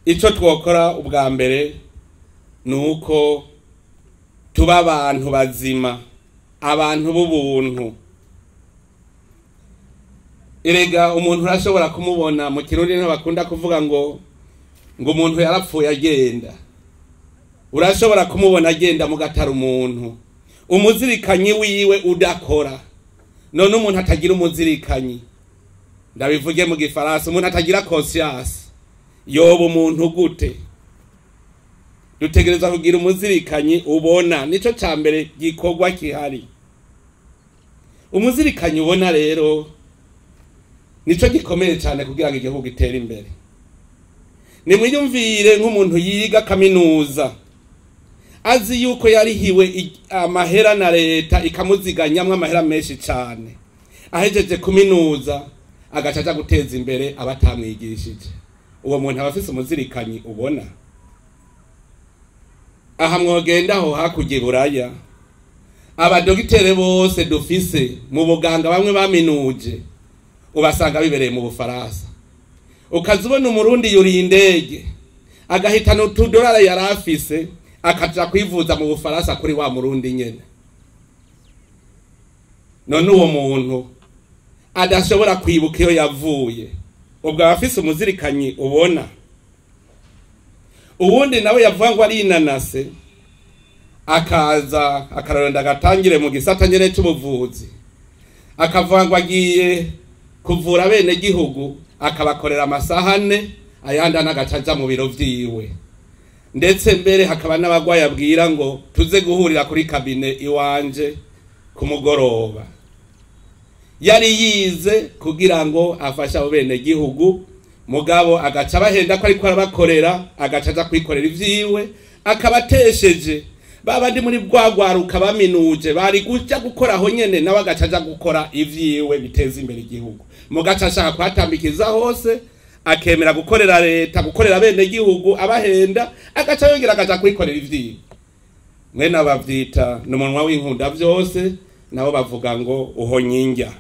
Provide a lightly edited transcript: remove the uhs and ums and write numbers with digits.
Icyo twokora ubwa mbere ni uko tuba abantu bazima, abantu b'ubuntu. Erega umuntu urashobora kumubona, mu Kirundi ntibakunda kuvuga ngo umuntu yarapfuye agenda. Urashobora kumubona agenda mugatara umuntu, umuzirikanyi wiwe udakora. None umuntu atagira umuzirikanyi, ndabivuge mu Gifaransa, umuntu atagira conscience yoba umuntu gute? Dutegereza kugira umuzirikanyi ubona, nico ca mbere gikorwa kihari. Umuzirikanyi ubona rero nico gikomeye cyane kugira ngo igihugu gitere imbere. Nimwiyumvire nk'umuntu yiga kaminuza azi yuko yarihiwe amahera na leta ikamuziganyamwo amahera menshi cyane, ahejeje kuminuza agaca aja guteza imbere abatamwigishije. Uwo muntu aba afise umuzirikanyi ubona. Aha mwogenda aho hakurya Iburaya, abadogitere bose dufise mu buganga bamwe baminuje ubasanga bibereye mu Bufaransa. Ukaza ubona Umurundi yuriye indege agahitana utudorari yari afise akaja kwivuza mu Bufaransa kuri wa Murundi nyene. None uwo muntu adashobora kwibuka iyo yavuye, ubwo aba afise umuzirikanyi ubona. Uwundi nawe yavuga ngo ari inanase, akaza akaronda agatangire mu gisata nyene c'ubuvuzi, akavuga ngo agiye kuvura bene gihugu, akabakorera amasaha ane, ayandi anagaca aja mu biro vyiwe. Ndetse mbere hakaba n'abagwayi abwira ngo tuze guhurira kuri kabine iwanje ku mugoroba. Yari yize kugira ngo afashe abo bene gihugu, mugabo agaca abahenda ko ariko arabakorera, agaca aja kwikorera ivyiwe, akabatesheje babandi muri bwagwaruka baminuje bari guca gukora aho nyene, nawe agaca aja gukora ivyiwe biteza imbere igihugu. Mugaca ashaka kuhatambikiza hose, akemera gukorera leta, gukorera bene gihugu abahenda, agaca yongera agaca kwikorera ivyiwe. Mwene abavyita n'umunwa w'inkunda vyose, nabo bavuga ngo uhonyinjya.